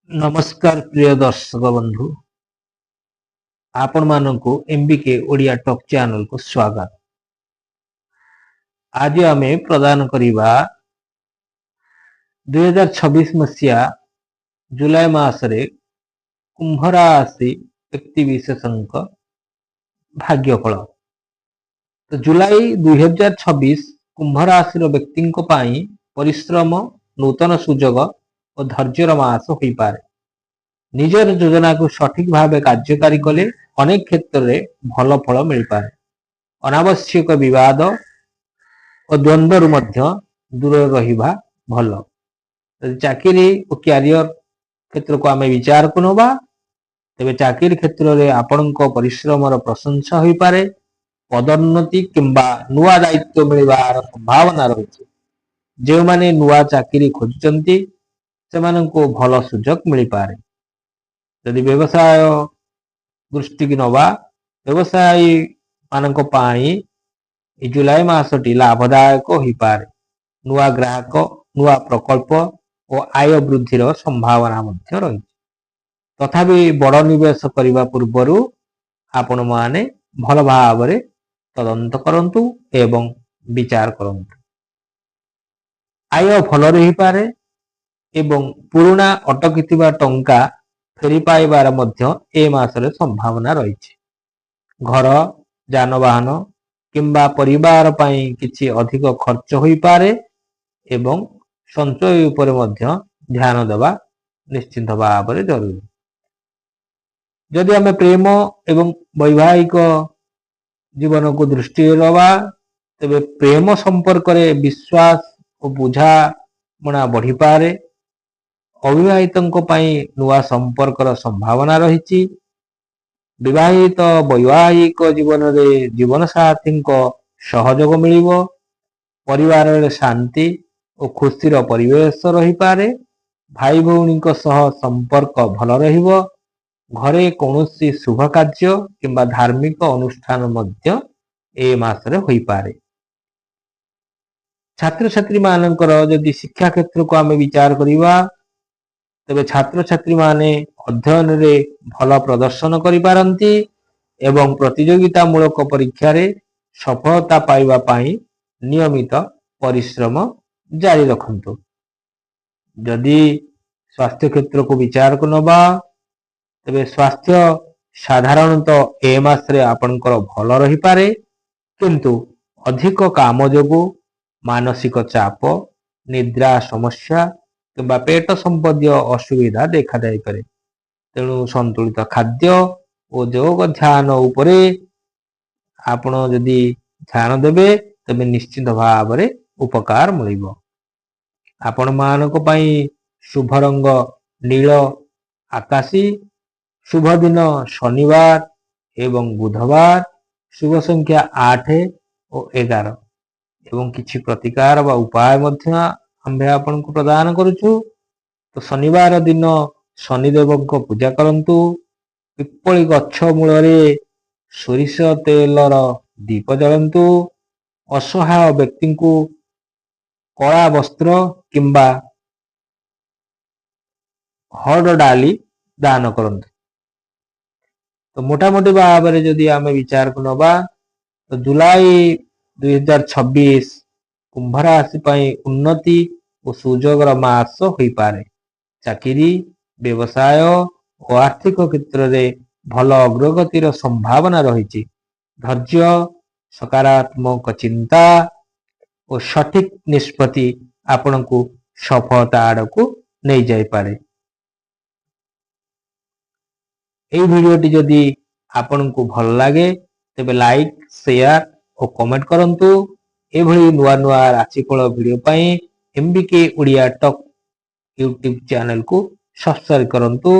ନମସ୍କାର ପ୍ରିୟ ଦର୍ଶକ ବନ୍ଧୁ, ଆପଣମାନଙ୍କୁ ଏମବିକେ ଓଡ଼ିଆ ଟକ୍ ଚ୍ୟାନେଲକୁ ସ୍ୱାଗତ। ଆଜି ଆମେ ପ୍ରଦାନ କରିବା 2026 ମସିହା ଜୁଲାଇ ମାସରେ କୁମ୍ଭ ରାଶି ବ୍ୟକ୍ତି ବିଶେଷଙ୍କ ଭାଗ୍ୟଫଳ। ତ ଜୁଲାଇ 2026 କୁମ୍ଭ ରାଶିର ବ୍ୟକ୍ତିଙ୍କ ପାଇଁ ପରିଶ୍ରମ, ନୂତନ ସୁଯୋଗ ଓ ଧୈର୍ଯ୍ୟର ମାସ ହୋଇପାରେ। ନିଜର ଯୋଜନାକୁ ସଠିକ ଭାବେ କାର୍ଯ୍ୟକାରୀ କଲେ ଅନେକ କ୍ଷେତ୍ରରେ ଭଲ ଫଳ ମିଳିପାରେ। ଅନାବଶ୍ୟକ ବିବାଦ ଓ ଦ୍ୱନ୍ଦ୍ୱରୁ ମଧ୍ୟ ଦୂରରେ ରହିବା ଭଲ। ଯଦି ଚାକିରି ଓ କ୍ୟାରିୟର କ୍ଷେତ୍ରକୁ ଆମେ ବିଚାରକୁ ନେବା, ତେବେ ଚାକିରି କ୍ଷେତ୍ରରେ ଆପଣଙ୍କ ପରିଶ୍ରମର ପ୍ରଶଂସା ହୋଇପାରେ। ପଦୋନ୍ନତି କିମ୍ବା ନୂଆ ଦାୟିତ୍ୱ ମିଳିବାର ସମ୍ଭାବନା ରହିଛି। ଯେଉଁମାନେ ନୂଆ ଚାକିରି ଖୋଜୁଛନ୍ତି, ସେମାନଙ୍କୁ ଭଲ ସୁଯୋଗ ମିଳିପାରେ। ଯଦି ବ୍ୟବସାୟ ଦୃଷ୍ଟିକି ନବା, ବ୍ୟବସାୟୀ ମାନଙ୍କ ପାଇଁ ଏଇ ଜୁଲାଇ ମାସଟି ଲାଭଦାୟକ ହୋଇପାରେ। ନୂଆ ଗ୍ରାହକ, ନୂଆ ପ୍ରକଳ୍ପ ଓ ଆୟ ବୃଦ୍ଧିର ସମ୍ଭାବନା ମଧ୍ୟ ରହିଛି। ତଥାପି ବଡ଼ ନିବେଶ କରିବା ପୂର୍ବରୁ ଆପଣମାନେ ଭଲ ଭାବରେ ତଦନ୍ତ କରନ୍ତୁ ଏବଂ ବିଚାର କରନ୍ତୁ। ଆୟ ଭଲ ରହିପାରେ ଏବଂ ପୁରୁଣା ଅଟକିଥିବା ଟଙ୍କା ଫେରି ପାଇବାର ମଧ୍ୟ ଏ ମାସରେ ସମ୍ଭାବନା ରହିଛି। ଘର, ଯାନବାହନ କିମ୍ବା ପରିବାର ପାଇଁ କିଛି ଅଧିକ ଖର୍ଚ୍ଚ ହୋଇପାରେ ଏବଂ ସଞ୍ଚୟ ଉପରେ ମଧ୍ୟ ଧ୍ୟାନ ଦେବା ନିଶ୍ଚିନ୍ତ ଭାବରେ ଜରୁରୀ। ଯଦି ଆମେ ପ୍ରେମ ଏବଂ ବୈବାହିକ ଜୀବନକୁ ଦୃଷ୍ଟିରେ ନେବା, ତେବେ ପ୍ରେମ ସମ୍ପର୍କରେ ବିଶ୍ୱାସ ଓ ବୁଝାମଣା ବଢିପାରେ। ଅବିବାହିତଙ୍କ ପାଇଁ ନୂଆ ସମ୍ପର୍କର ସମ୍ଭାବନା ରହିଛି। ବିବାହିତ ବୈବାହିକ ଜୀବନରେ ଜୀବନସାଥୀଙ୍କ ସହଯୋଗ ମିଳିବ। ପରିବାରରେ ଶାନ୍ତି ଓ ଖୁସିର ପରିବେଶ ରହିପାରେ। ଭାଇ ଭଉଣୀଙ୍କ ସହ ସମ୍ପର୍କ ଭଲ ରହିବ। ଘରେ କୌଣସି ଶୁଭ କାର୍ଯ୍ୟ କିମ୍ବା ଧାର୍ମିକ ଅନୁଷ୍ଠାନ ମଧ୍ୟ ଏ ମାସରେ ହୋଇପାରେ। ଛାତ୍ରଛାତ୍ରୀ ମାନଙ୍କର ଯଦି ଶିକ୍ଷା କ୍ଷେତ୍ରକୁ ଆମେ ବିଚାର କରିବା, ତେବେ ଛାତ୍ରଛାତ୍ରୀ ମାନେ ଅଧ୍ୟୟନରେ ଭଲ ପ୍ରଦର୍ଶନ କରିପାରନ୍ତି ଏବଂ ପ୍ରତିଯୋଗିତାମୂଳକ ପରୀକ୍ଷାରେ ସଫଳତା ପାଇବା ପାଇଁ ନିୟମିତ ପରିଶ୍ରମ ଜାରି ରଖନ୍ତୁ। ଯଦି ସ୍ୱାସ୍ଥ୍ୟ କ୍ଷେତ୍ରକୁ ବିଚାରକୁ ନବା, ତେବେ ସ୍ୱାସ୍ଥ୍ୟ ସାଧାରଣତଃ ଏ ମାସରେ ଆପଣଙ୍କର ଭଲ ରହିପାରେ, କିନ୍ତୁ ଅଧିକ କାମ ଯୋଗୁଁ ମାନସିକ ଚାପ, ନିଦ୍ରା ସମସ୍ୟା କିମ୍ବା ପେଟ ସମ୍ବନ୍ଧୀୟ ଅସୁବିଧା ଦେଖାଯାଇପାରେ। ତେଣୁ ସନ୍ତୁଳିତ ଖାଦ୍ୟ ଓ ଯୋଗ ଧ୍ୟାନ ଉପରେ ଆପଣ ଯଦି ଧ୍ୟାନ ଦେବେ, ତେବେ ନିଶ୍ଚିତ ଭାବରେ ଉପକାର ମିଳିବ। ଆପଣମାନଙ୍କ ପାଇଁ ଶୁଭ ରଙ୍ଗ ନୀଳ ଆକାଶୀ, ଶୁଭ ଦିନ ଶନିବାର ଏବଂ ବୁଧବାର, ଶୁଭ ସଂଖ୍ୟା 8 ଓ 11। ଏବଂ କିଛି ପ୍ରତିକାର ବା ଉପାୟ ମଧ୍ୟ ଆମ୍ଭେ ଆପଣଙ୍କୁ ପ୍ରଦାନ କରୁଛୁ। ତ ଶନିବାର ଦିନ ଶନିଦେବଙ୍କ ପୂଜା କରନ୍ତୁ। ପିପଳି ଗଛ ମୂଳରେ ସୋରିଷ ତେଲର ଦୀପ ଜଳାନ୍ତୁ। ଅସହାୟ ବ୍ୟକ୍ତିଙ୍କୁ କଳା ବସ୍ତ୍ର କିମ୍ବା ହରଡ଼ ଡାଲି ଦାନ କରନ୍ତୁ। ତ ମୋଟାମୋଟି ଭାବରେ ଯଦି ଆମେ ବିଚାରକୁ ନବା, ତ ଜୁଲାଇ 2026 କୁମ୍ଭ ରାଶି ପାଇଁ ଉନ୍ନତି ଓ ସୁଯୋଗର ମାସ ହୋଇପାରେ। ଚାକିରି, ବ୍ୟବସାୟ ଓ ଆର୍ଥିକ କ୍ଷେତ୍ରରେ ଭଲ ଅଗ୍ରଗତିର ସମ୍ଭାବନା ରହିଛି। ଧୈର୍ଯ୍ୟ, ସକାରାତ୍ମକ ଚିନ୍ତା ଓ ସଠିକ ନିଷ୍ପତ୍ତି ଆପଣଙ୍କୁ ସଫଳତା ଆଡ଼କୁ ନେଇଯାଇପାରେ। ଏଇ ଭିଡିଓଟି ଯଦି ଆପଣଙ୍କୁ ଭଲ ଲାଗେ, ତେବେ ଲାଇକ୍, ସେୟାର ଓ କମେଣ୍ଟ କରନ୍ତୁ। ଏଭଳି ନୂଆ ନୂଆ ରାଶିଫଳ ଭିଡିଓ ପାଇଁ ଏମବିକେ ଓଡ଼ିଆ ଟକ୍ ୟୁଟ୍ୟୁବ ଚ୍ୟାନେଲକୁ ସବସ୍କ୍ରାଇବ କରନ୍ତୁ।